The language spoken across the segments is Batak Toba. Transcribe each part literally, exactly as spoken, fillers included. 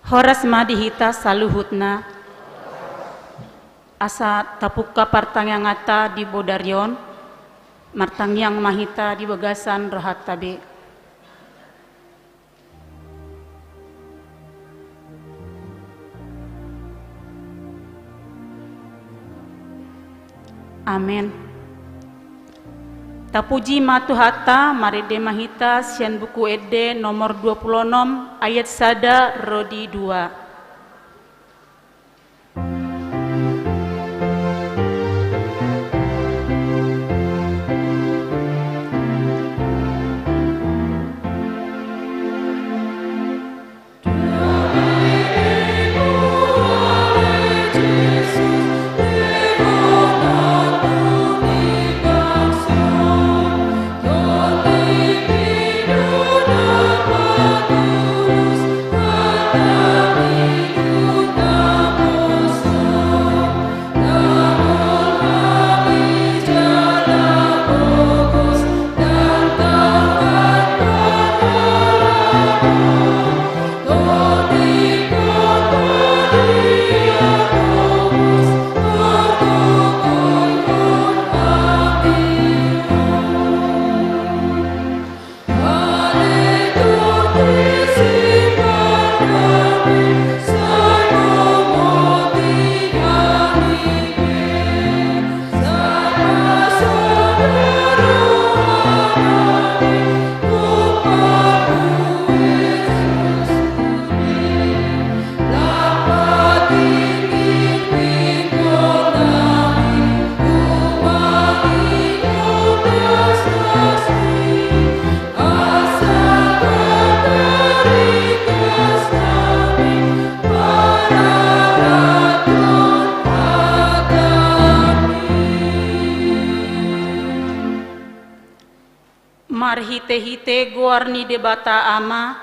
Horas ma di hita saluhutna. Asa tapungka partangianganta di bodari on, martangiang ma hita di bagasan rohanta be. Amen. Tapuji ma Tuhanta, marende ma hita sian Buku Ende nomor dua puluh enam ayat sada ro di dua. Marhitehite goar ni Debata Ama,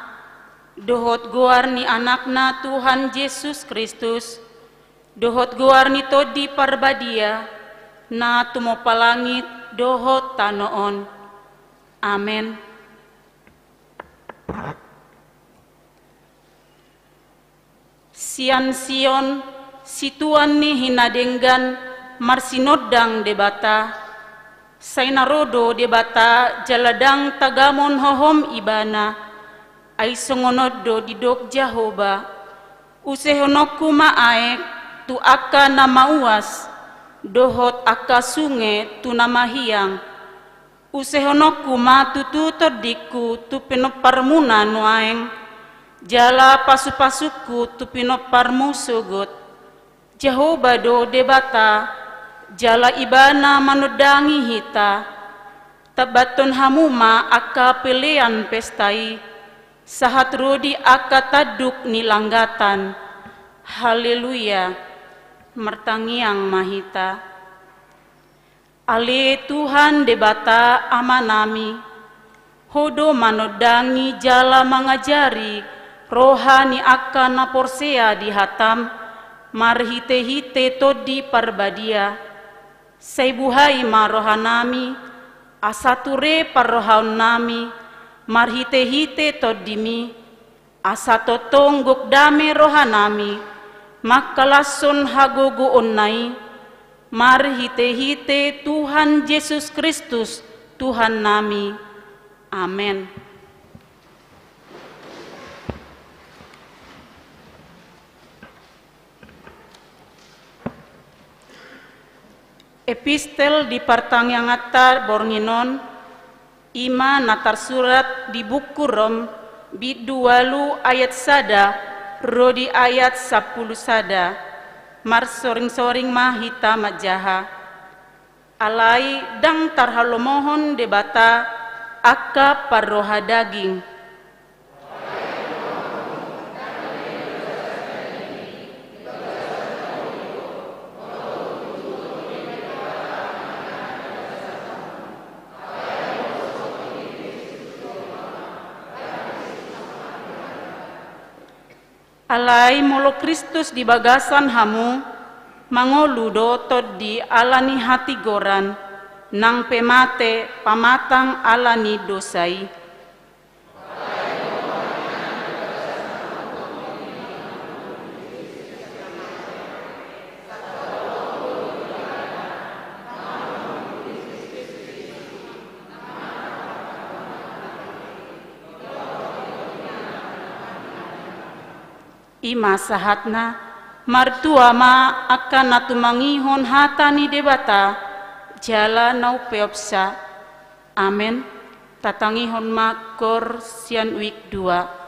dohot goar ni Anakna Tuhan Jesus Kristus, dohot goar ni Tondi Parbadia, na tumompa langit dohot tano on. Amen. Sian Sion, situan ni hinadenggan, marsinondang Debata. Sai na ro do Debata jala ndang tagamon hohom Ibana. Ai songon on do didok Jahowa: Usehononku ma aek tu angka na mauas, dohot angka sunge tu na mahiang. Usehononku ma tutu tondingku tu pinomparmuna nuaeng, jala pasupasungku tu pinomparmu sogot. Jahowa do Debata, jala Ibana manondangi hita. Tambathon hamu ma angka pelean pesta i, sahat ro di angka tanduk ni langgatan. Haleluya. Martangiang ma hita. Ale Tuhan Debata Amanami, Ho do manondangi jala mangajari roha ni angka na porsea di hataM marhitehite Tondi Parbadia. Sai buhai ma rohanami, asa ture parrohaonnami marhitehite TondiMi, asa tongtong gok dame rohanami mangkalashon hagogoonna i, marhitehite Tuhan Jesus Kristus, Tuhannami. Amen. Epistel di partangianganta borngin on, i ma na tarsurat di buku Rom, bindu ualu ayat sada ro di ayat sampulu sada. Marsoringsoring ma hita manjaha. Alai ndang tarhalomohon Debata angka parroha daging. Alai molo Kristus di bagasan hamu, mangolu do tondi ala ni hatigoran, nang pe mate pamatang ala ni dosa i. I ma sahatna, martua ma angka na tumangihon hata ni Debata, jala na umpeopsa. Amen. Tatangihon ma Koor sian week dua.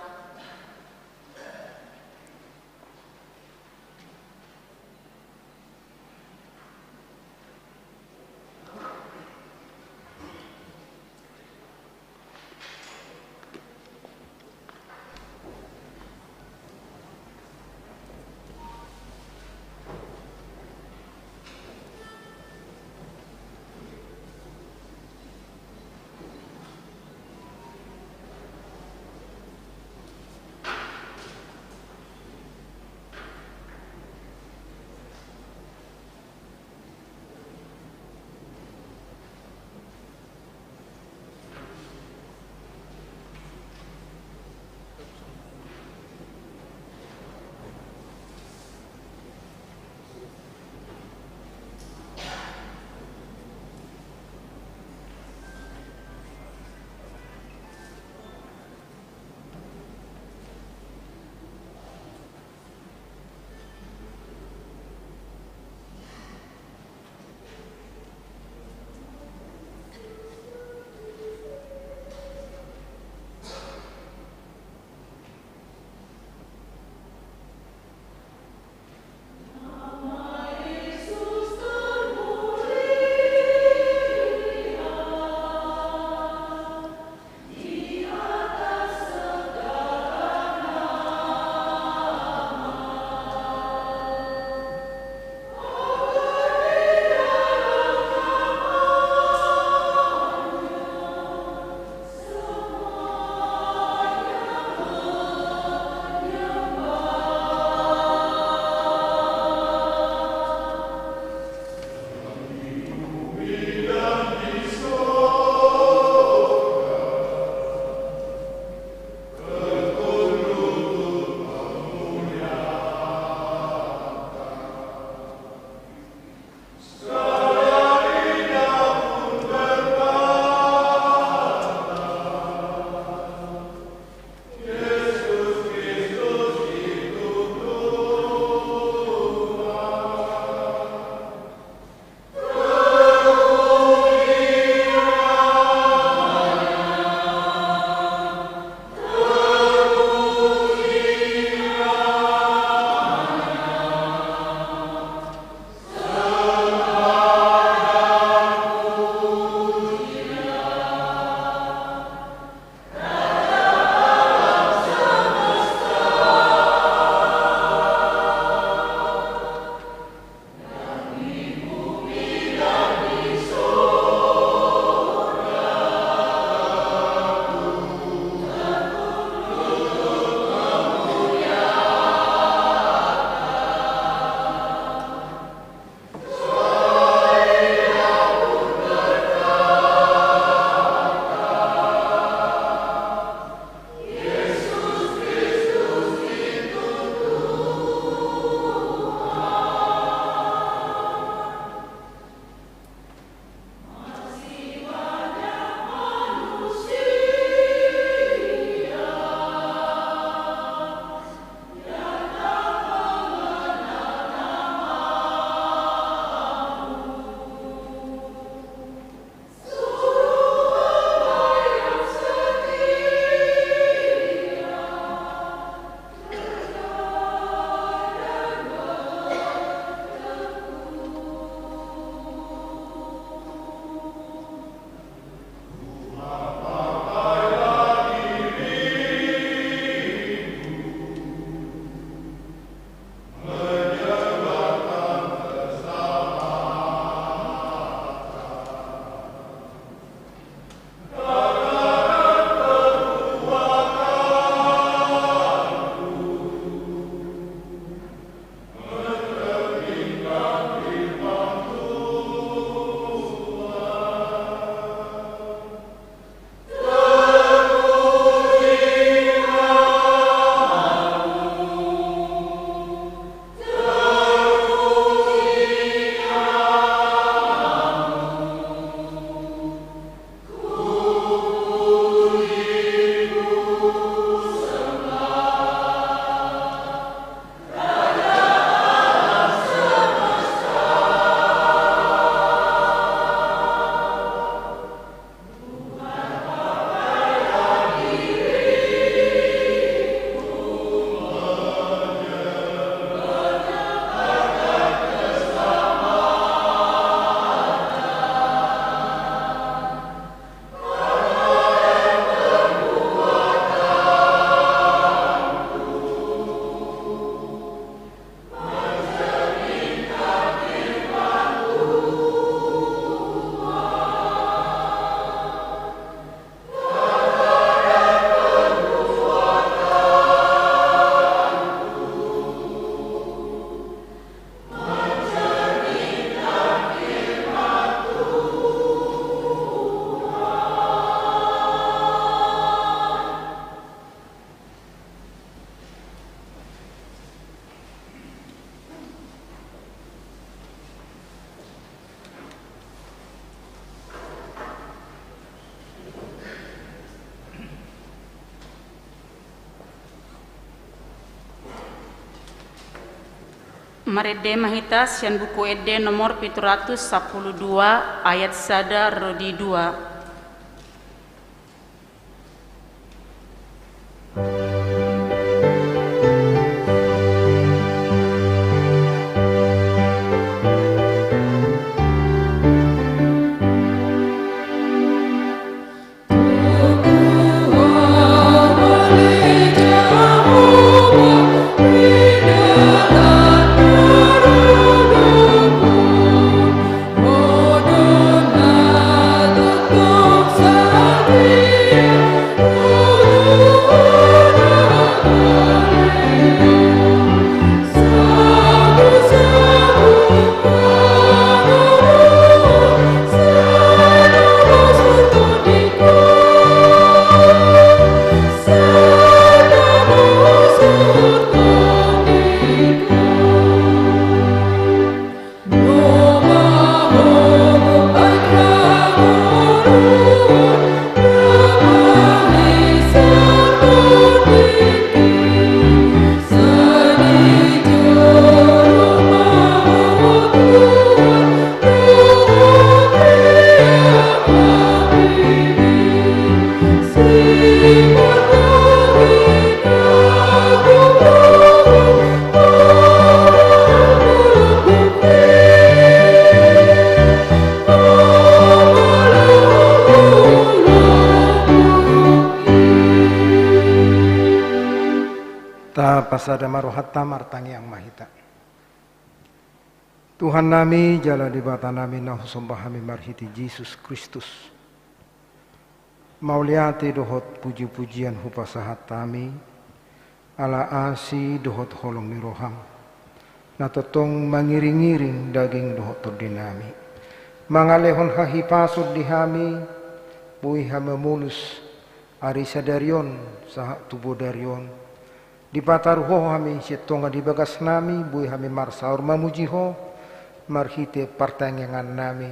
Marende ma hita sian Buku Ende nomor pitu ratus sampulu dua, ayat sada ro di dua. Tapasada ma rohanta, martangiang ma hita. Tuhan nami, jala Debata nami na husomba hami marhite Jesus Kristus. Mauliate dohot puji-pujian hupasahat hami, ala asi dohot holong ni roham, na tongtong mangiring-iring daging dohot tondi nami. Mangalehon hahipason di hami, boi hami mamolus ari sadari on sahat tu bodari on. Dipataru Ho hami sian tonga ni bagas nami, boi hami marsaor mamuji Ho, marhite partangiangan nami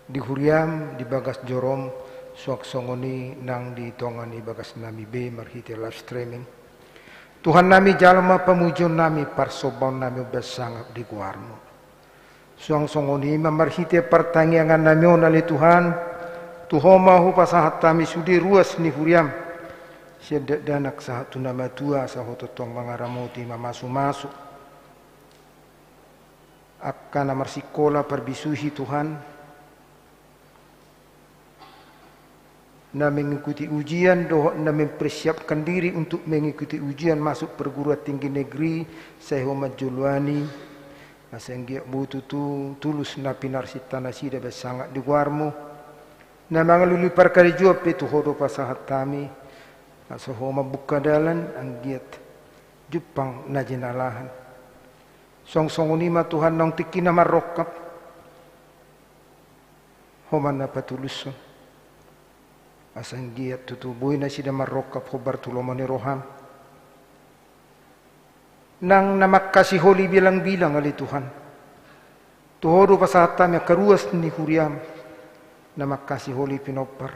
di huriam, di bagas jorom, suang songon i nang di tonga ni bagas nami be marhite live streaming. Tuhan nami, jalo ma pamujion nami, parsombaon nami umbahen sangap di goarmu. Suang songon i ma marhite partangiangan nami on ale Tuhan, tu Ho ma hupasahat hami sude ruas ni huriam, sian dakdanak sahat tu na matua, asa Ho tongtong mangaramoti, mamasu-masu angka na marsikola parbisuhi Tuhan, na mengikuti ujian dohot na mempersiapkan diri untuk mengikuti ujian masuk perguruan tinggi negeri, sai Ho manjoloani, asa anggiat boi tutu tulus na pinarsinta nasida umbahen sangap di goarmu. Na mangalului parkarejoan pe tu Ho do pasahat hami, asa Ho mambuka dalan anggiat jumpang na jinalahan. Suang songon i ma Tuhan, naung tingkina marrongkap, Ho ma na patulushon, asa anggiat tutu boi nasida marrongkap hombar tu lomo ni roham. Nang na mangkasiholi bilang-bilang ale Tuhan, tu Ho do pasahat hami angka ruas ni huriam na mangkasiholi pinompar.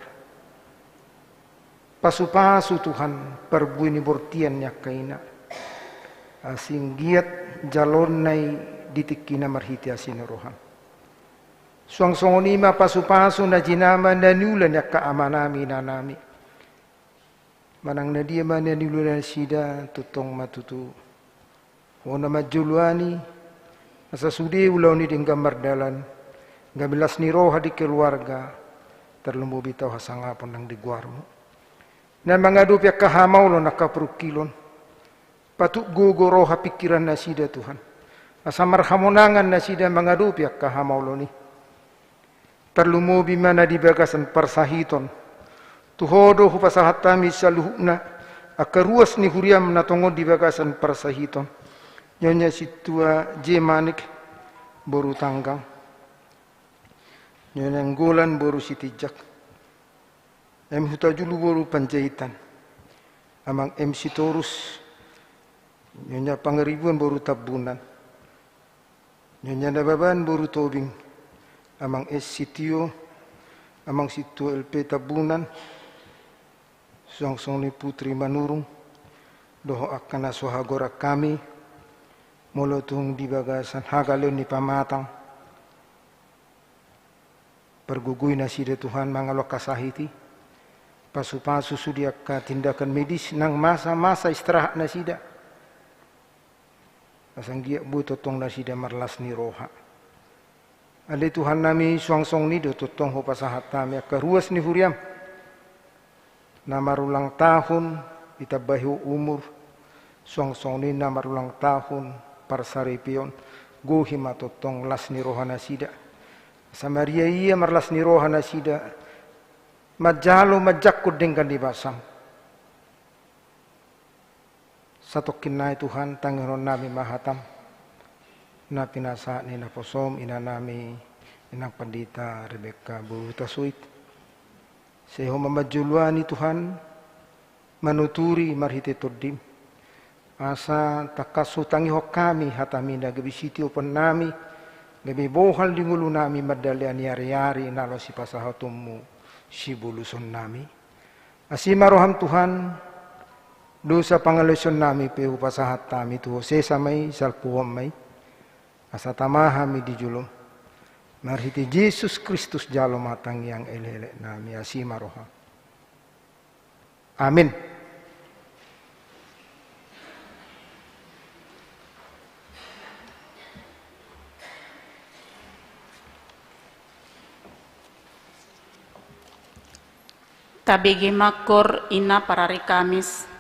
Pasu-pasu Tuhan parbue ni bortian ni angka ina, asa anggiat jalonna i di tingkina marhite asi ni roham. Suang songon i ma pasu-pasu na jinama na niula ni angka amanami inanami. Manang na dia ma na niula nasida, tongtong ma tutu Ho na manjoloani, asa sude ulaon i denggan mardalan, gabe las ni roha di keluarga, tarlumobi tau hasangapon nang di goarmu. Na mangadopi angka hamaolon, angka parungkilon, patuk gogo roha pingkiran nasida Tuhan, asa marhamonangan nasida mangadopi angka hamaolon i. Tarlumobi ma na di bagasan parsahiton. Tu Ho do hupasahat hami saluhutna angka ruas ni huriam na tongon di bagasan parsahiton. Nyonya Sintua Jemanik boru Tanggang, Nyonya Nanggolan boru Sitinjak, M Hutajulu boru Panjaitan, Amang M Sitorus, Nyonya Pangaribuan boru Tambunan, Nyonya Nababan boru Tobing, Amang S Sitio, Amang Sintua L P Tambunan, suang songon i Putri Manurung, dohot angka na so hagoran hami, Molo tung di bagasan hagaleon ni pamatang, pargogoi nasida Tuhan mangalo angka sahit i, pasupasu sude angka tindakan medis nang masa-masa istirahat nasida. Asa anggiat boi tongtong nasida marlas ni roha. Ale Tuhan nami, suang songon i do tongtong hupasahat hami angka ruas ni huriam na marulang tahun, ditambai Ho umur, suang songon i na marulang tahun parsaripeon, gohi ma tongtong las ni roha nasida. Asa maria ia marlas ni roha nasida, manjalo manjangkon denggan ni basam. Satongkin nai Tuhan, tangihon nami ma hatam na pinasahat ni naposom, ina nami, inang pandita Rebekka boru Hutasoit. Sai Ho ma manjoloani Tuhan, manuturi marhite Tondim. Asa tangkas hutangihon hami hatami na gabe sitiopon nami, gabe bohal di ngolu nami mandalani ari-ari na laho sipasahatonmu siboluson nami. Asi ma roham Tuhan, dosa pangalaosion nami pe hupasahat hami tu Ho, sesa ma i, salpuhon ma i, asa tama hami di jolom. Marhite Jesus Kristus jalo ma tangiang elekelek nami, asi ma roham. Amin. Tabege ma kor ina parari Kamis.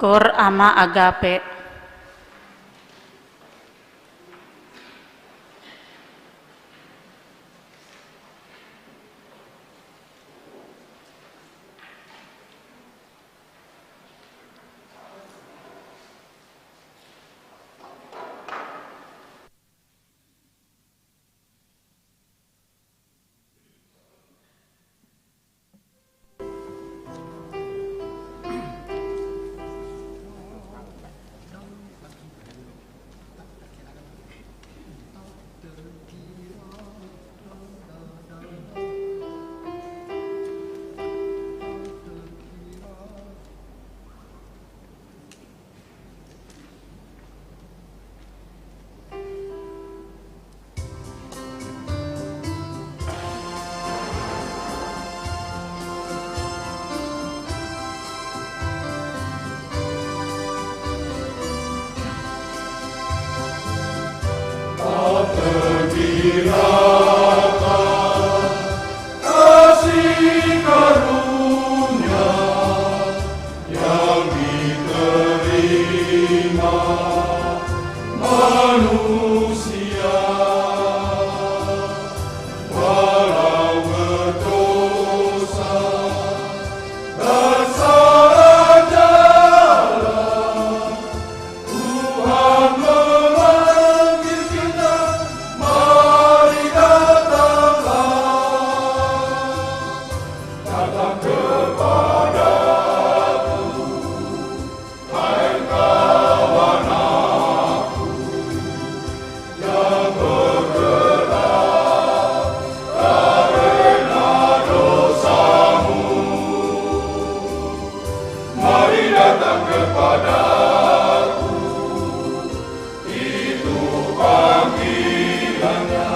Cor Ama Agape. Kasih karunia yang diterima manusia, walau berdosa dan salah jalan, Tuhan memanggil kita, mari datanglah, datang kepada-Ku, hai kawan aku, yang bergerak karena dosamu. Mari datang kepada-Ku, itu panggilannya,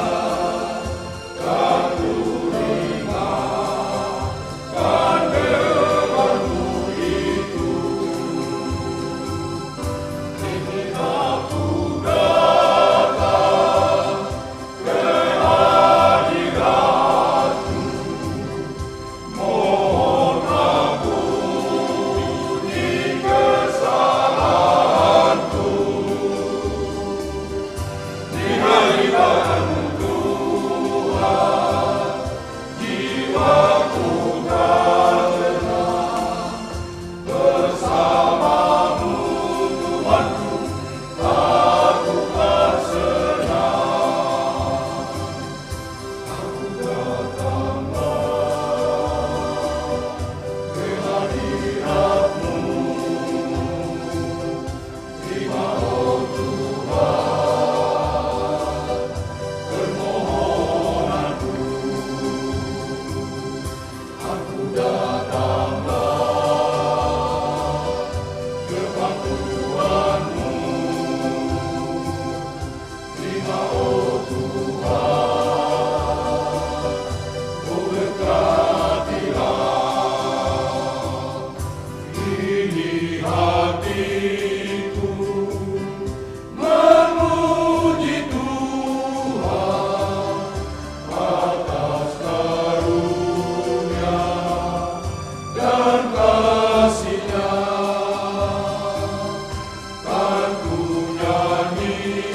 dan ku ringankan bebanmu itu. Ini aku datang ke hadirat-Mu, mohon ampuni kesalahanku. Di hadirat-Mu, Tuhan, jiwaku kan tenang. Bersama-Mu, Tuhanku, aku kan senang. Aku datanglah ke hadirat-Mu. Terima, oh Tuhan, permohonanku. Aku datanglah ke pangkuan-Mu. Terima, oh Tuhan, oh berkatilah. Ini hatiku memuji Tuhan atas karunia dan kasih-Nya. Kan ku nyanyikan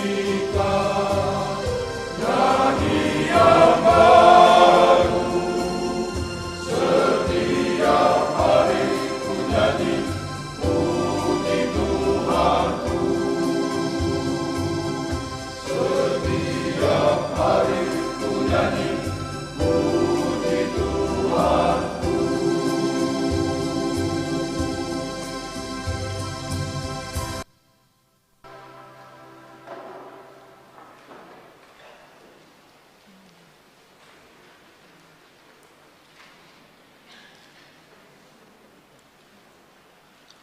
nyanyian baru, setiap hari ku nyanyi puji Tuhanku. Setiap hari ku nyanyi puji Tuhanku.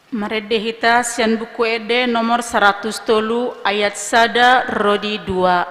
Marende hita sian Buku Ende nomor saratus tolu, ayat sada ro di dua.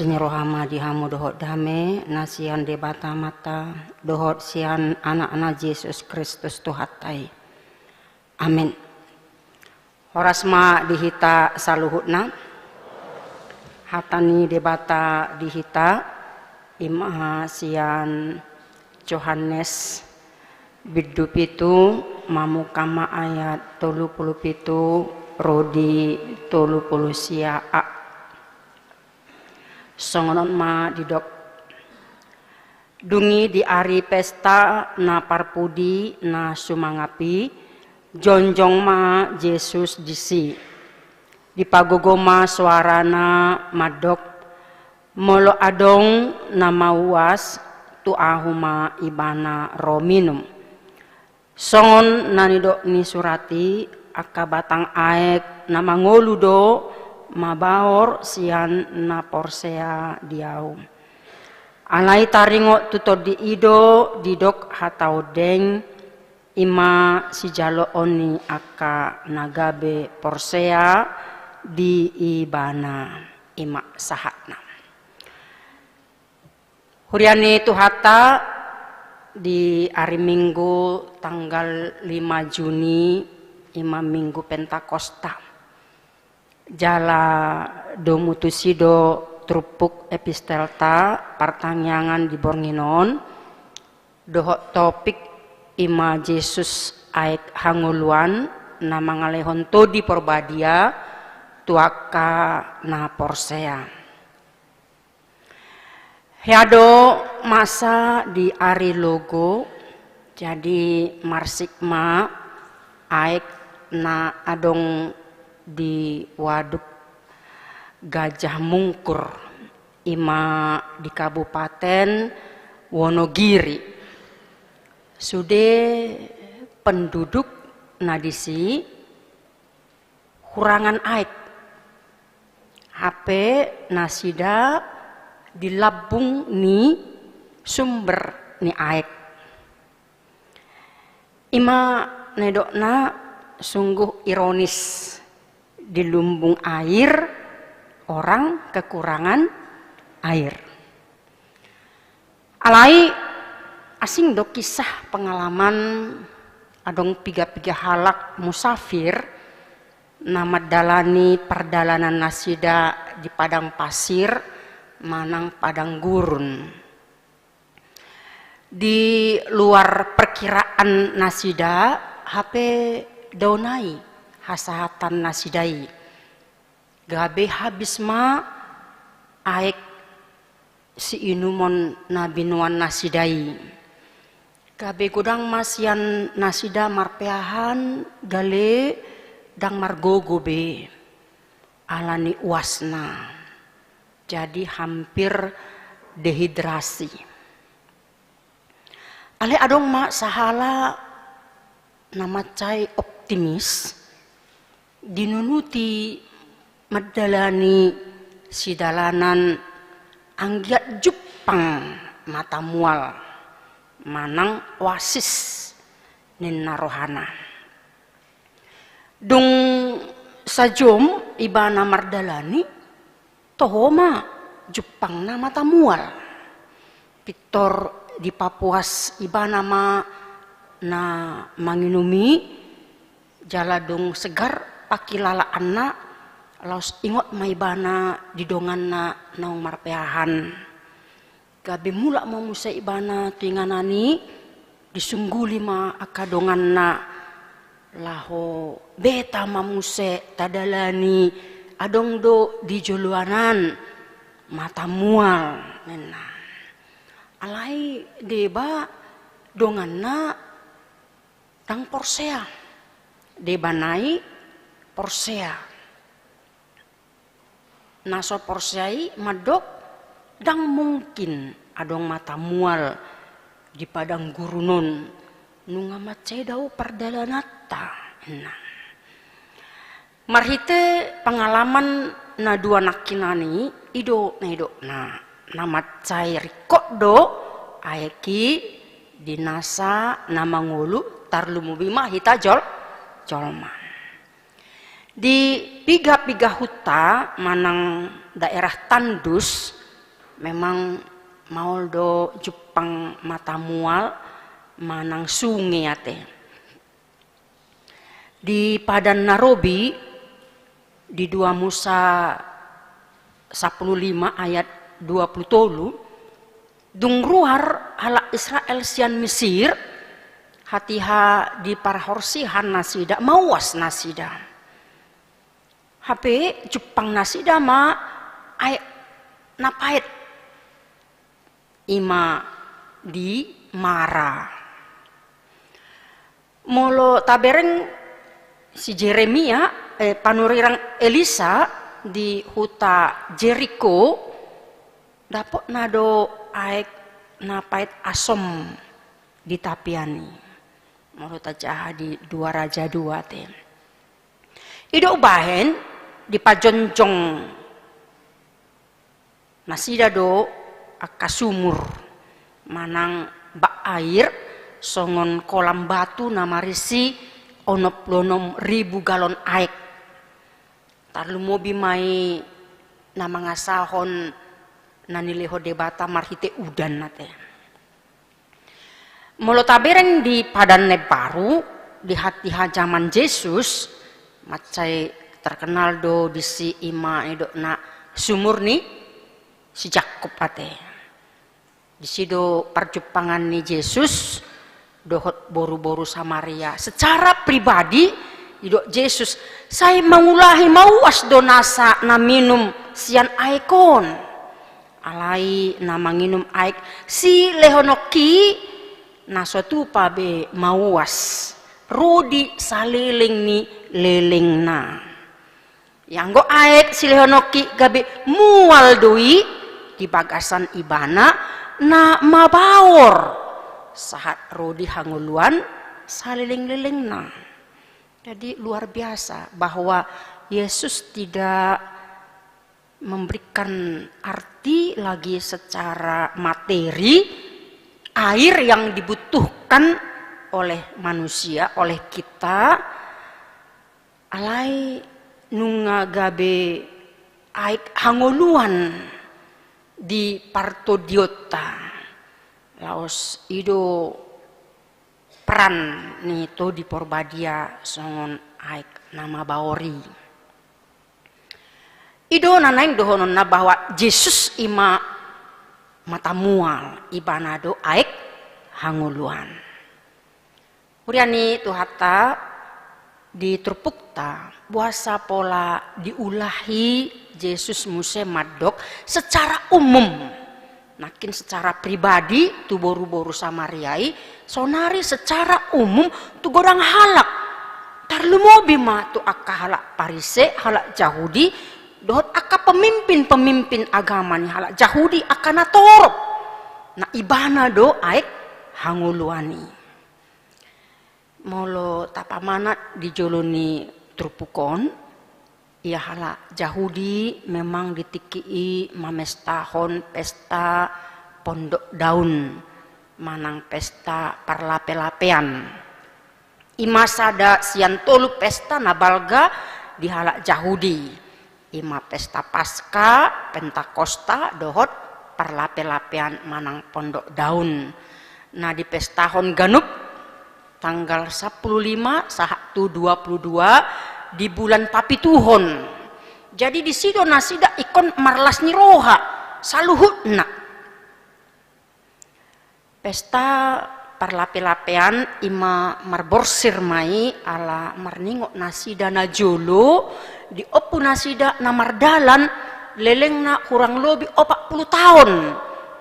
Asi ni roha ma di hamu dohot dame na sian Debata Amanta dohot sian Anakna Jesus Kristus Tuhanta i. Amen. Horas ma di hita saluhutna. Hata ni Debata di hita, i ma sian Johannes bindu pitu, mamungka ma ayat tolu pulu pitu ro di tolu pulu sia a. Songon on ma didok. Dung i di ari pesta na parpudi na sumangap i, jongjong ma Jesus disi. Dipagogo ma soarana mandok, molo adong na mauas, tu ahu ma ibana ro minum. Songon na nidok ni surat i, angka batang aek na mangolu do mabaor sian na porsea di ahu. Alai taringot tu tondi i do didok hata ondeng, i ma sijaloon ni angka na gabe porsea di ibana. I ma sahatna. Huria ni Tuhanta, di ari Minggu tanggal lima Juni, i ma Minggu Pentakosta. Jala domu tusi do turpuk epistelta partangiangan di borngin on, dohot topik i ma Jesus aek hangoluan na mangalehon Tondi Parbadia tu angka na porsea. Hea do masa di ari logo, jadi marsik ma aek na adong di Waduk Gajah Mungkur, i ma di Kabupaten Wonogiri. Sude penduduk na disi hurangan aek. Hape nasida di lambung ni sumber ni aek. I ma na nidokna sungguh ironis, di lumbung air orang kekurangan air. Alai asing do kisah pengalaman adong piga-piga halak musafir na mandalani pardalanan nasida di padang pasir manang padang gurun. Di luar perkiraan nasida, hape dao nai hasahatan nasida i. Gabe habis ma aek siinumon na binoan nasida i. Gabe godang ma sian nasida marpeahan, gale ndang margogo be ala ni uasna. Jadi hampir dehidrasi. Alai adong ma sahala na mansai optimis, dinunuti mandalani sidalanan anggiat jumpang mata mual manang oasis ninna rohana. Dung sajom ibana mardalani, toho ma jumpangna mata mual. Pintor dipapuas ibana ma na manginum i, jala dung segar pangkilalaanna, laos ingot ma ibana di donganna naung marpeahan. Gabe mulak ma muse ibana tu inganan i, disungguli ma angka donganna, laho beta ma muse tadalani, adong do di joloan an mata mual ninna. Alai deba donganna ndang porsea, deba nai porsea. Na so porsea i mandok, ndang mungkin adong mata mual di padang gurun on, nunga mansai dao pardalananta, ninna. Marhite pengalaman na dua nangkinan i, i do na nidokna, na mansai ringkot do aek i di nasa na mangolu, tarlumobi ma hita jol-, jolma. Di piga-piga huta manang daerah tandus, Memang maol do jumpang mata mual manang sunge ate. Di Padan na Robi, di dua Musa sampulu lima ayat dua pulu tolu, dung ruar halak Israel sian Misir, hatiha di parhorsihan nasida, mauas nasida. Hape jumpang nasida ma aek na paet, ima di Mara. Molo tabereng si Jeremia, eh, panurirang Elisa di huta Jeriko, dapotna do aek na paet asom di tapian i. Molo tajaha di dua Raja dua te. I do umbahen dipajonjong nasida do angka sumur manang bak air songon kolam batu na marisi onom pulu onom ribu galon aek. Tarlumobi ma i na mangasahon na nilehon Debata marhite udan ate. Molo tabereng di Padan na Baru, di hatiha jaman Jesus, mansai terkenal do disi ima idokna sumur ni si Jakkob ate. Disi do parjumpangan ni Jesus dohot boru-boru Samaria. Secara pribadi, idok Jesus, sai mangulahi mauas do nasa na minum sian aek on. Alai na manginum aek silehononki na so tupa be mauas, ro di saleleng ni lelengna. Ianggo aek silehononki gabe mual do i di bagasan ibana na mabaor, sahat ro di hangoluan saleleng-lelengna. Jadi luar biasa bahwa Yesus tidak memberikan arti lagi secara materi air yang dibutuhkan oleh manusia, oleh kita, alai nunga gabe aek hangoluan di partondionta. Laos i do peran ni Tondi Porbadia songon aek na mabaor i. I do na naeng dohononna bahwa Jesus ima mata mual, ibana do aek hangoluan. Huria ni Tuhanta, di turpukta, boasa pola diulahi Jesus muse mandok secara umum. Nangkin secara pribadi tu boru-boru Samaria i, saonari secara umum tu godang halak. Tarlumobi ma tu angka halak Parise, halak Jahudi, dohot angka pemimpin-pemimpin agama ni halak Jahudi, angka na torop. Na ibana do aek hangoluan i. Molo tapamanat di jolo ni turpuk on, ia halak Jahudi memang di tingki i mamestahon pesta pondok daun manang pesta parlape-lapean. Ima sada sian tolu pesta na balga di halak Jahudi. Ima pesta Paska, Pentakosta, dohot parlape-lapean manang pondok daun. Na dipestahon ganup tanggal sampulu lima sahat tu dua pulu dua di bulan papituhon. Jadi disi do nasida ingkon marlas ni roha saluhutna. Pesta parlape-lapean ima marborsir ma i ala marningot nasida na jolo di ompu nasida na mardalan lelengna hurang lobi opat pulu taon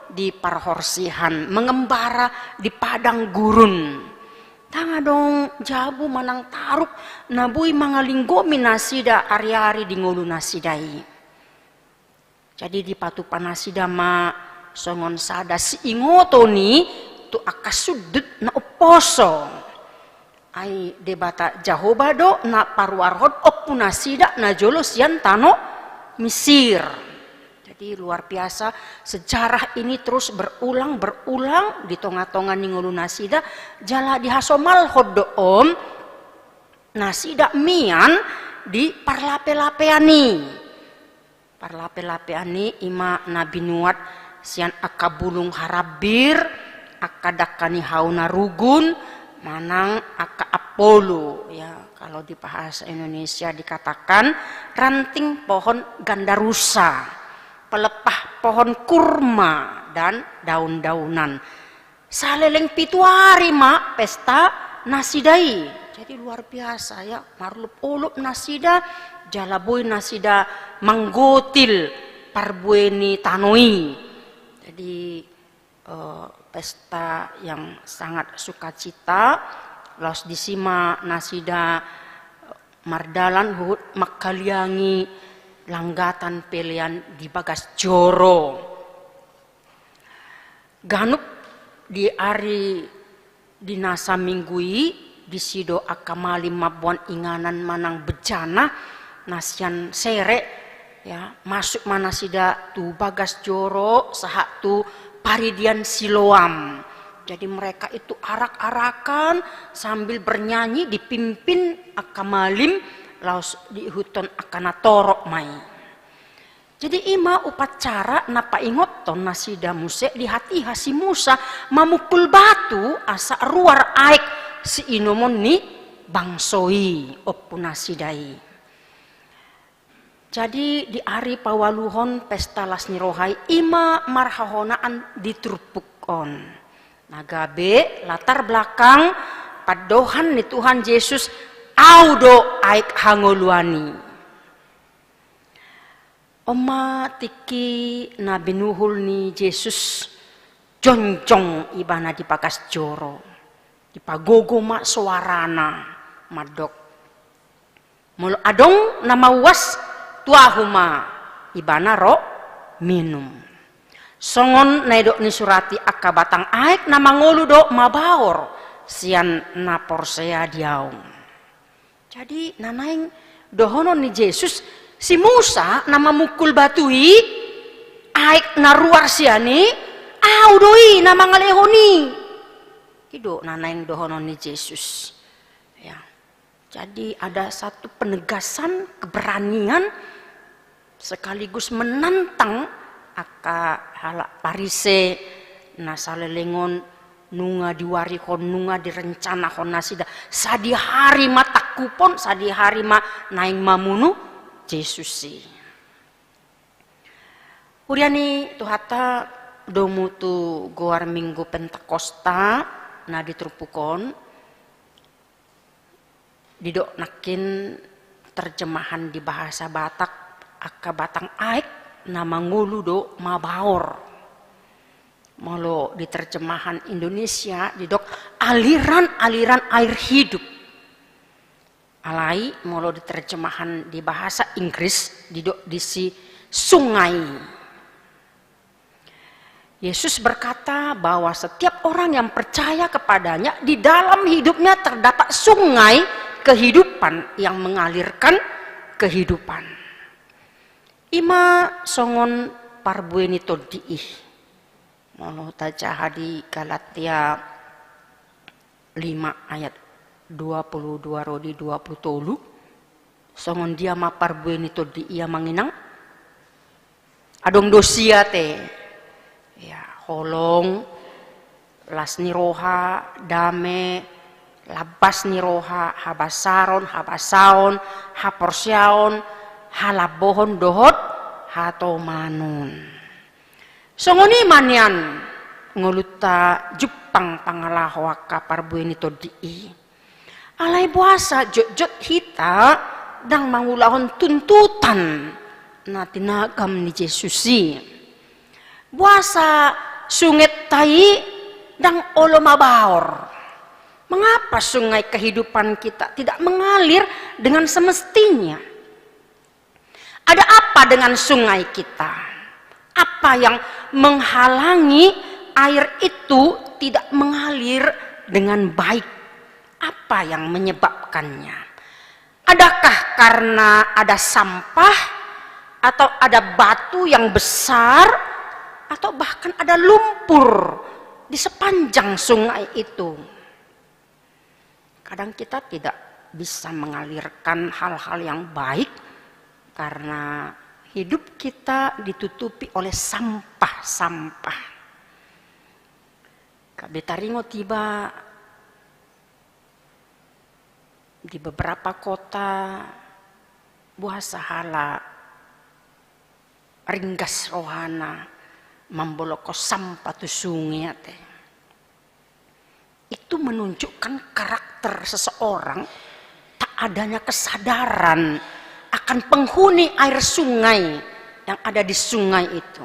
di parhorsihan mengembara di padang gurun. Ndang adong jabu manang taruk na boi mangalinggomi nasida ari-ari di ngolu nasida i. Jadi dipatupa nasida ma songon sada siingoton i tu angka sundut na umposo. Ai Debata Jahowa do na paruarhon ompu nasida na jolo sian tano Misir. Jadi luar biasa, sejarah ini terus berulang, berulang di tonga-tonga ni ngolu nasida, jala dihasomalhon do on nasida mian di parlape-lapean i. Parlape-lapean i ima na binuat sian angka bulung harambir, angka dangka ni hau na rugun, manang angka apollo, ya, kalau di bahasa Indonesia dikatakan ranting pohon gandarusa, pelepah pohon kurma, dan daun-daunan. Saleleng pitu ari ma pesta nasida i. Jadi luar biasa, ya, marolopolop nasida, jala boi nasida manggotil parbue ni tano i. Jadi, eh, pesta yang sangat sukacita, laos disi ma nasida, eh, mardalan huhut mangkaliangi langgatan pelean di bagas joro. Ganup di ari di na saminggu i, disi do angka malim mamboan inganan manang bejana na sian sere, ya, masuk ma nasida tu bagas joro sahat tu paridian Siloam. Jadi mereka itu arak-arakan sambil bernyanyi, dipimpin angka malim, laos diihuthon angka natorop ma i. Jadi i ma upacara na paingothon nasida muse di hatiha si Musa mamukul batu asa ruar aek siinomon ni bangso i, ompu nasida i. Jadi di ari paualuhon pesta las ni roha i, i ma marhahonaan di turpuk on. Na gabe latar belakang pandohan ni Tuhan Jesus, Au do aek hangoluan i. On ma tingki na binuhul ni Jesus jongjong ibana di bagas joro. Dipagogo ma soarana mandok, Molo adong na mauas, tu ahu ma, ibana ro minum. Songon na nidok ni surat i, angka batang aek na mangolu do mabaor sian na porsea di ahu. Jadi na naeng dohonon ni Jesus, si Musa na mamukul batu i, aek na ruar sian i, ahu do i na mangalehon i. I do na naeng dohonon ni Jesus. Ya. Jadi ada satu penegasan, keberanian, sekaligus menantang angka halak Parise na saleleng on nunga diwarihon, nunga direncanahon nasida. Sadihari ma tangkupon, sadihari ma naeng mamunu Jesus i. Huria ni Tuhanta, domu tu goar Minggu Pentakosta na di turpuk on, didok nangkin terjemahan di bahasa Batak, angka batang aek na mangolu do mabaor. Molo di terjemahan Indonesia didok aliran-aliran air hidup. Alai molo di terjemahan di bahasa Inggris didok disi sungai. Yesus berkata bahwa setiap orang yang percaya kepada-Nya, di dalam hidupnya terdapat sungai kehidupan yang mengalirkan kehidupan. I ma songon parbue ni tondi i. Molo tajaha di Galatia lima ayat dua puluh dua ro di dua puluh tolu, songon dia ma parbue ni tondi i, amang inang? Adong do sia te. Ya, holong, las ni roha, dame, lambas ni roha, habasaron, habasaon, haporseaon, halambohon dohot hatomanon. Songon i ma nian ngolunta jumpang pangalaho angka parbue ni tondi i. Alai boasa jotjot hita ndang mangulahon tuntutan na tinagam ni Jesus i? Boasa sungetta i ndang olo mabaor? Mengapa sungai kehidupan kita tidak mengalir dengan semestinya? Ada apa dengan sungai kita? Apa yang menghalangi air itu tidak mengalir dengan baik? Apa yang menyebabkannya? Adakah karena ada sampah, atau ada batu yang besar, atau bahkan ada lumpur di sepanjang sungai itu? Kadang kita tidak bisa mengalirkan hal-hal yang baik karena Hidup kita ditutupi oleh sampah-sampah. Gabe taringot iba di beberapa kota, boha sahala ringgas rohana mambolongkon sampah tu sungai, ate. Itu menunjukkan karakter seseorang, tak adanya kesadaran akan penghuni air sungai yang ada di sungai itu.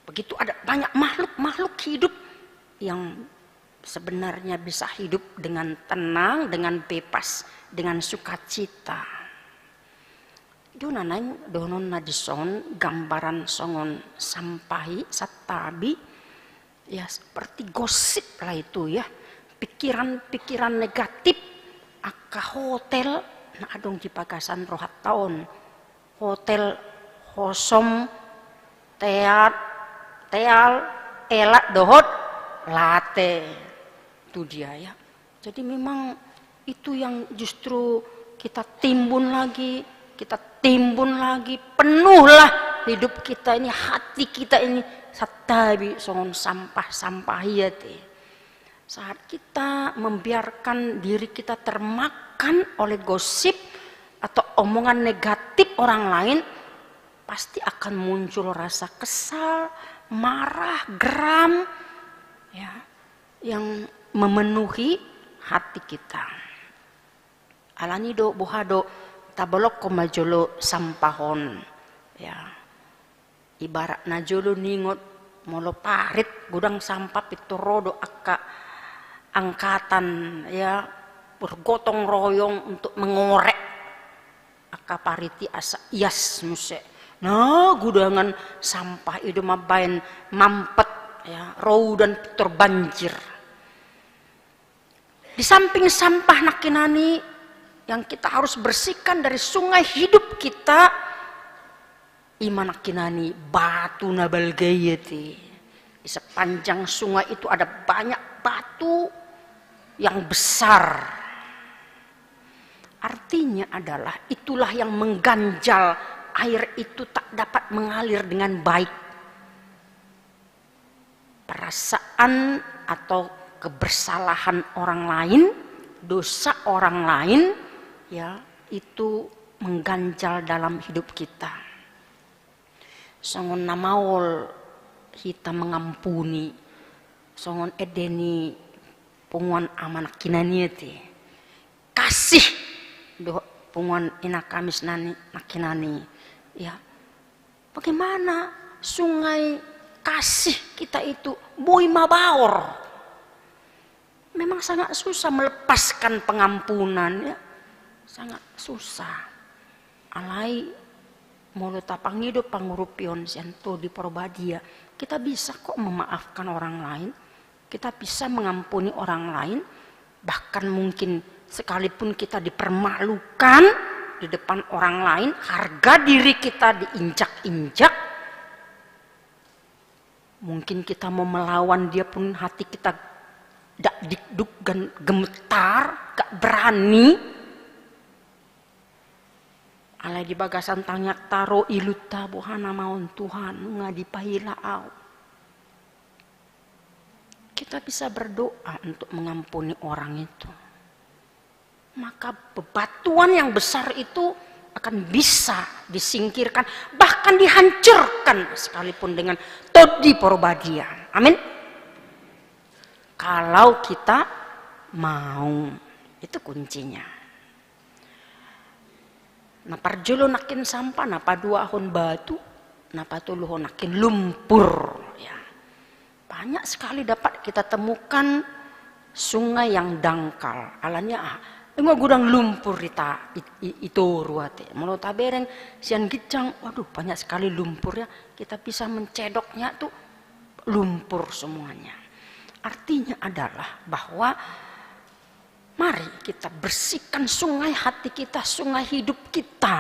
Begitu ada banyak makhluk-makhluk hidup yang sebenarnya bisa hidup dengan tenang, dengan bebas, dengan sukacita. Dua na naeng dohononna dison gambaran songon sampah i, santabi. Ya, seperti gosip lah itu ya. Pikiran-pikiran negatif, angka hotel na adong di bagasan rohanta on. Hotel, hosom, teat, teal, elat dohot late. Itu dia ya. Jadi memang itu yang justru kita timbun lagi, kita timbun lagi, penuhlah hidup kita ini, hati kita ini, santabi songon sampah-sampah i, ate. Saat kita membiarkan diri kita termakan oleh gosip atau omongan negatif orang lain, pasti akan muncul rasa kesal, marah, geram, ya, yang memenuhi hati kita. Alani do, boha do, tabolongkon ma jolo sampah on. Ya. Ibarat na jolo ningot, molo parit, godang sampah, pintor ro do angka angkatan, ya, bergotong royong untuk mengorek angka parit i asa ias muse. Nah, godangan sampah i do mambaen mampet, ya, ro udan pintor banjir. Di samping sampah nangkinan i yang kita harus bersihkan dari sungai hidup kita, i ma nangkinan i batu na balga i, ate. Di sepanjang sungai itu ada banyak batu yang besar. Artinya adalah itulah yang mengganjal, air itu tak dapat mengalir dengan baik. Perasaan atau kebersalahan orang lain, dosa orang lain, ya, itu mengganjal dalam hidup kita. Songon na maol hita mengampuni, songon ende ni punguan ama nangkinan i, ate. Kasih dohot punguan ina Kamis nangkinan i. Ya. Bagaimana sungai kasih kita itu boi mabaor? Memang sangat susah melepaskan pengampunan, ya. Sangat susah. Alai molo tapangido pangurupion sian Tondi Porbadia, kita bisa kok memaafkan orang lain. Kita bisa mengampuni orang lain, bahkan mungkin sekalipun kita dipermalukan di depan orang lain, harga diri kita diinjak-injak, mungkin kita mau melawan dia pun hati kita dak dikduk, gemetar, gak berani. Alai di bagasan tangiangta ro ilunta, boha nama on Tuhan, nunga dipaila au. Kita bisa berdoa untuk mengampuni orang itu. Maka bebatuan yang besar itu akan bisa disingkirkan, bahkan dihancurkan sekalipun dengan Tondi Porbadia. Amin. Kalau kita mau, itu kuncinya. Na parjolo nangkin sampah, na paduahon batu, na patoluhon nangkin lumpur. Ya. Banyak sekali dapat kita temukan sungai yang dangkal. Alani aha, ingot godang lumpur di ta-, i, i, i toru ate. Molo tabereng sian ginjang, waduh, banyak sekali lumpur ya. Kita bisa mencedoknya tuh lumpur semuanya. Artinya adalah bahwa mari kita bersihkan sungai hati kita, sungai hidup kita.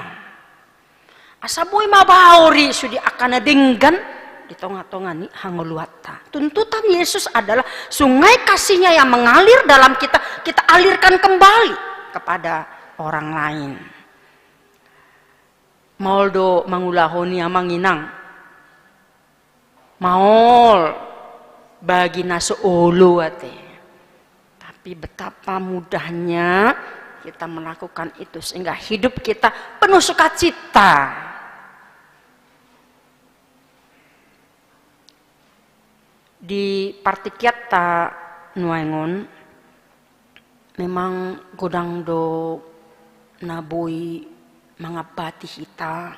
Asa boi mabaor i sude angka na denggan di tonga-tonga ni hangoluanta. Tuntutan Yesus adalah sungai kasihnya yang mengalir dalam kita, kita alirkan kembali kepada orang lain. Maol do mangulahon i, amang inang. Maol bagi na so olo ate. Tapi betapa mudahnya kita melakukan itu sehingga hidup kita penuh sukacita. Di partingkianta nuaeng on, memang godang do na boi mangambati hita.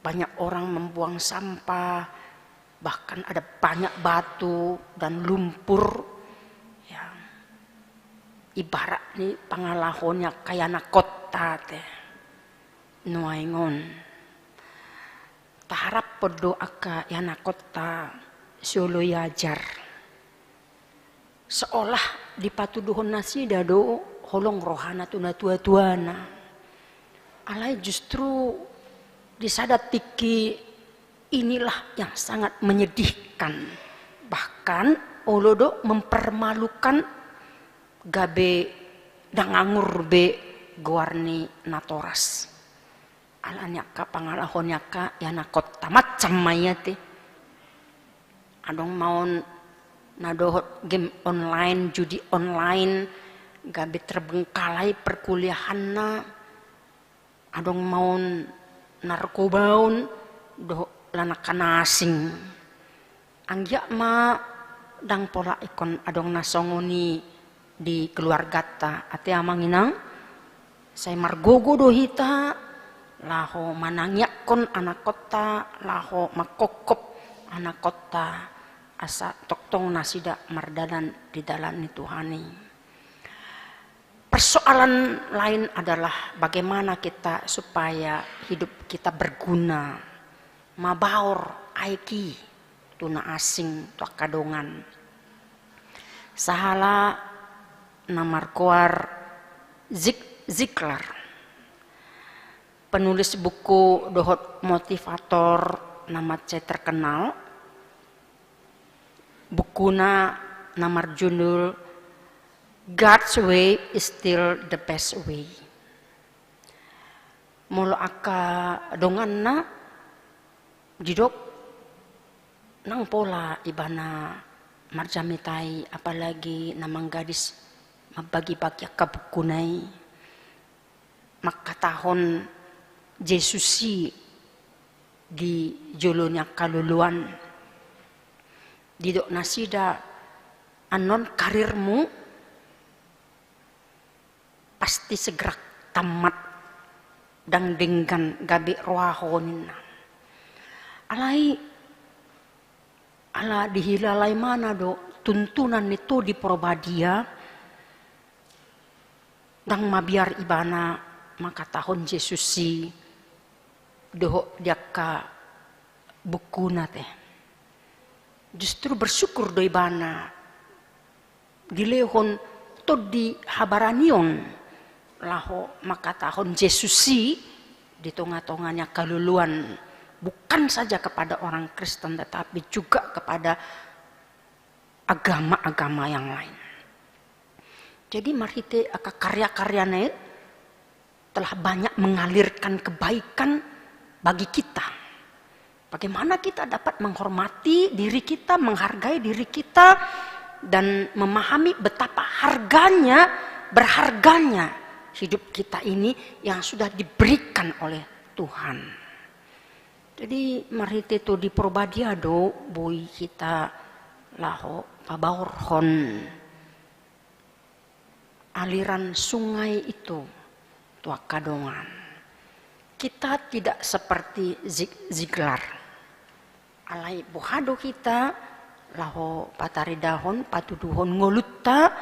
Banyak orang membuang sampah, bahkan ada banyak batu dan lumpur. Ya. Ibarat ni pangalaho ni angka ianakhonta te nuaeng on. Taharaphon do angka ianakhonta sioloi ajar. Seolah dipatuduhon nasida do holong rohana tu natuatuana. Alai justru di sada tingki inilah yang sangat menyedihkan. Bahkan olo do mempermalukan gabe ndang angur be goar ni natoras. Alani angka pangalaho ni angka ianakhonta, macam ma i ate. Adong ma on na dohot game online, judi online, gabe terbengkalai perkuliahanna. Adong ma on narkobaon dohot lan angka na asing. Anggiat ma ndang pola ingkon adong na songon i di keluargata ate, amang inang. Sai margogo do hita laho manangiangkon anakhonta, laho mangkophop anakhonta, asa tongtong nasida mardalan di dalan ni Tuhan i. Persoalan lain adalah bagaimana kita supaya hidup kita berguna, mabaor aek i tu na asing, tu angka dongan. Sahala na margoar Zig Ziglar, penulis buku dohot motivator na mansai terkenal, bukuna na marjudul God's Way is Still the Best Way. Molo angka donganna didok, ndang pola ibana marjamitari, apalagi na manggadis mambagibagi angka bukuna i, mangkatahon Jesus i di jolo ni angka loloan. Didok nasida, annon karirmu pasti segera tamat, ndang denggan gabe roha ho, ninna. Alai ala dihilala ibana do tuntunan ni Tondi Porbadia, ndang mabiar ibana mangkatahon Jesus i dohot di angka bukuna te. Justru bersyukur do ibana dilehon tondi habaranion laho mangkatahon Jesus i di tongatonga ni angka loloan, bukan saja kepada orang Kristen tetapi juga kepada agama-agama yang lain. Jadi marhite angka karya-karyana i telah banyak mengalirkan kebaikan bagi kita. Bagaimana kita dapat menghormati diri kita, menghargai diri kita, dan memahami betapa harganya, berharganya hidup kita ini yang sudah diberikan oleh Tuhan. Jadi marhite Tondi Porbadia do boi hita laho pabaorhon aliran sungai itu tu angka dongan. Kita tidak seperti Zig-, Ziglar. Alai boha do hita laho pataridahon, patuduhon ngolunta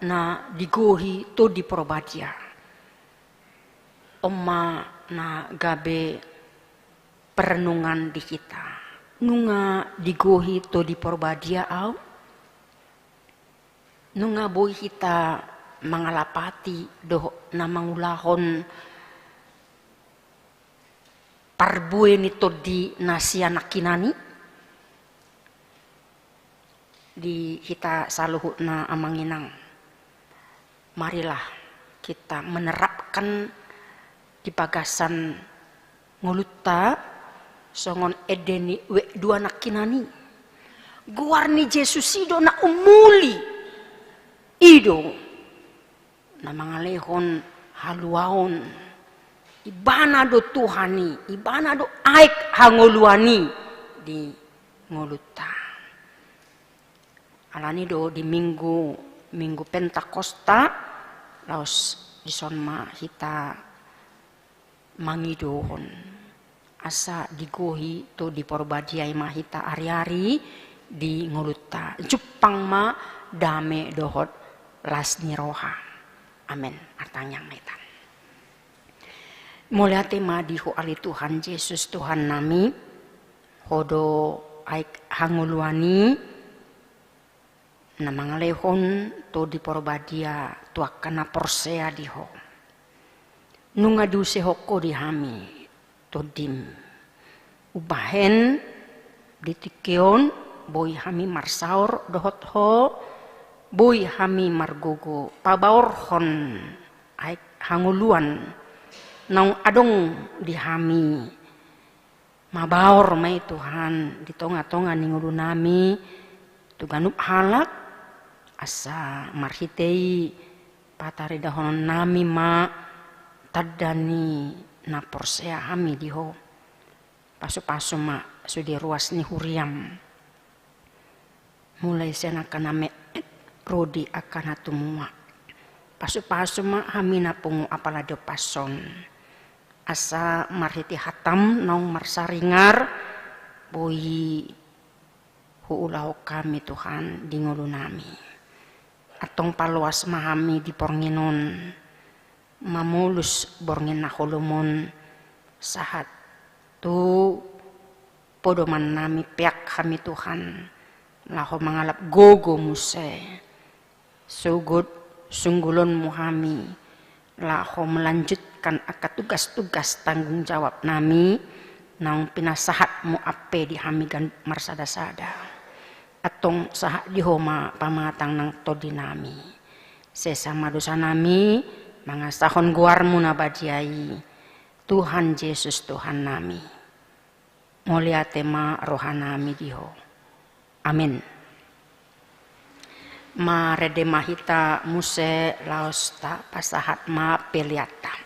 na digohi Tondi Porbadia? On ma na gabe perenungan di hita. Nunga digohi Tondi Porbadia au? Nunga boi hita mangalapati dohot na mangulahon parbue ni tondi na sian nangkinan i? Di hita saluhutna, amang inang, marilah kita menerapkan di bagasan ngolunta songon ende ni uek dua nangkinan i. Goar ni Jesus i do na umuli. I do na mangalehon haluaon. Ibana do Tuhan i, ibana do aek hangoluan i di ngolunta. Alani do di Minggu, Minggu Pentakosta, laos dison ma hita mangidohon. Asa digohi Tondi Porbadia i ma hita ari-ari di ngolunta. Jumpang ma dame dohot las ni roha. Amen. Martangiang ma hita. Mauliate ma di Ho ale Tuhan Jesus Tuhan nami, Ho do aek hangoluan i, na mangalehon Tondi Porbadia tu angka na porsea di Ho. Nunga diusehon Ho di hami Tondim. Umbahen di tingki on boi hami marsaor dohot Ho, boi hami margogo pabaorhon aek hangoluan naung adong di hami. Mabaor ma i Tuhan di tonga-tonga ni ngolunami tu ganup halak, asa marhite i pataridahonon nami ma tanda ni na porsea hami di Ho. Pasu-pasu ma sude ruas ni huriam. Mulai sian angka na meet ro di angka na tumua. Pasu-pasu ma hami na pungu apala di ombas on. Asa marhite hatam naung marsaringar boi huulahon hami Tuhan di ngolunami. Antong paloas ma hami di borngin on. Mamolus borngin na holom on sahat tu podoman nami peak hami Tuhan, laho mangalap gogo muse. Sogot sunggulonmu hami, laho melanjutkan angka tugas-tugas tanggung jawab nami, naung pinasahatmu ampe di hami ganup marsada-sada. Antong sahat di Ho ma pamatang nang tondi nami. Sesa ma dosa nami, mangasahon goarmu na badia i, Tuhan Jesus Tuhan nami. Mauliate ma roha nami di Ho. Amen. Marende ma hita muse laos tapasahat ma peleanta.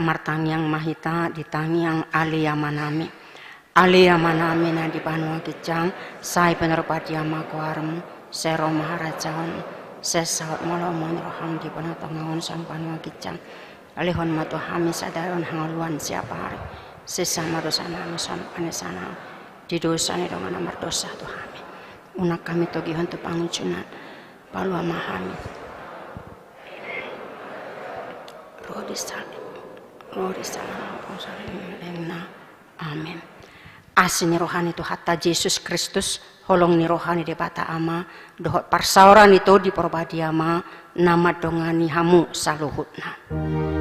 Martangiang ma hita di tangiang Ale Amanami. Ale Amanami na di banua ginjang, sai pinarbadia ma goarmu, sai ro ma harajaonmu, sai saut ma lomo ni roham di banua tonga on songon banua ginjang. Lehon ma tu hami sadari on hangoluan siapari. Sesa ma dosanami songon panesanami di dosa ni dongan na mardosa tu hami. Unang hami togihon tu pangunjunan. Palua ma hami ro di sal-, ro di sal-, Amen. Asi ni roha ni Tuhanta Jesus Kristus, holong ni roha ni Debata Ama, dohot parsaoran ni Tondi Parbadia ma na mandongani hamu saluhutna.